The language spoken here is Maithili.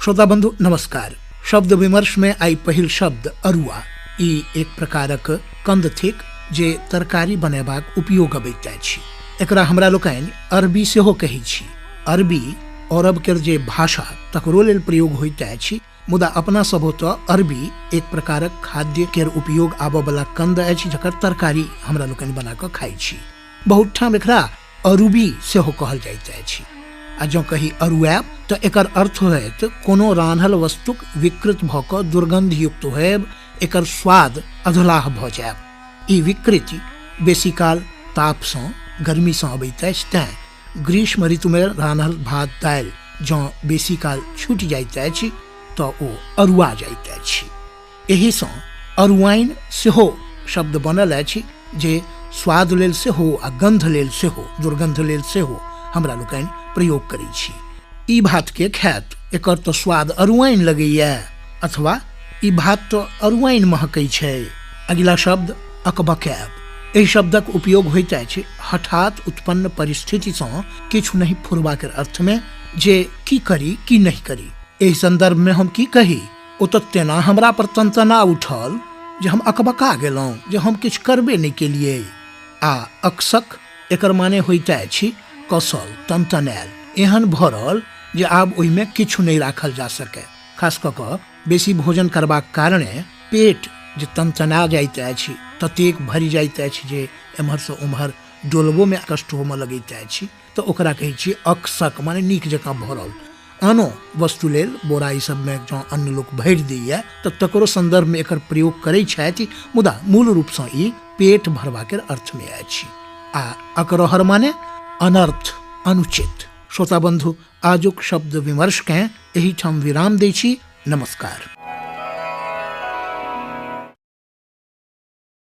श्रोता बंधु नमस्कार। शब्द विमर्श में आई पहिल शब्द अरुआ। ई एक प्रकारक कंद थिक जे तरकारी बनेबाक उपयोग अबैत अछि। एकरा हमरा लोकनि अरबी सेहो कहै छी। अरबी अरब केर जे भाषा तकरो लेल प्रयोग होइत अछि, मुदा अपना सब ओतऽ अरबी एक प्रकारक खाद्य केर उपयोग आबऽ बला कंद अछि जकर तरकारी हमरा लोकनि बना कऽ खाइ छी। बहुत ठाम एकरा अरुबी सेहो कहल जाइत अछि। आ जँ कही अरुआयब तऽ एकर अर्थ होयत कोनो रान्हल वस्तुक विकृत भऽ कऽ दुर्गन्धयुक्त होयब, एकर स्वाद अधलाह भऽ जायब। ई विकृति बेसीकाल तापसँ, गर्मीसँ अबैत अछि, तेँ ग्रीष्म ऋतुमे रान्हल भात दालि जँ बेसीकाल छूटि जाइत अछि तऽ ओ अरुआ जाइत अछि। एहिसँ अरुआइन सेहो शब्द बनल अछि जे स्वाद लेल सेहो आ गन्ध लेल सेहो, दुर्गन्ध लेल सेहो हमरा लोकनि प्रयोग करै छी। ई भात के खायत, एकर तऽ स्वाद अरुआइन लगैए, अथवा ई भात तऽ अरुआइन महकै छै। अगिला शब्द अकबकायब। एहि शब्दक उपयोग होइत अछि हठात उत्पन्न परिस्थितिसँ किछु नहि फुरबाक अर्थमे, जे की करी की नहि करी। एहि सन्दर्भमे हम की कही, ओ तऽ तेना हमरा पर तनतना उठल जे हम अकबका गेलहुँ जे हम किछु करबे नहि केलियै। आ अकसक एकर माने होइत अछि कसल, तनतनायल, एहन भरल जे आब ओहिमे किछु नहि राखल जा सकय। खास कऽ कऽ बेसी भोजन करबाक कारणे पेट जे तनतना जाइत अछि, ततेक भरि जाइत अछि जे एम्हरसँ ओम्हर डोलबोमे कष्ट होमऽ लगैत अछि, तऽ ओकरा कहै छियै अकसक, माने नीक जकाँ भरल। आनो वस्तु लेल बोरा ई सबमे जँ अन्न लोक भरि दैए तऽ तकरो सन्दर्भमे एकर प्रयोग करै छथि, मुदा मूल रूपसँ ई पेट भरबाक अर्थमे अछि। आ अकरहर माने अनर्थ, अनुचित। श्रोता बंधु, आजुक शब्द विमर्शकेँ एहिठाम विराम दै छी। नमस्कार।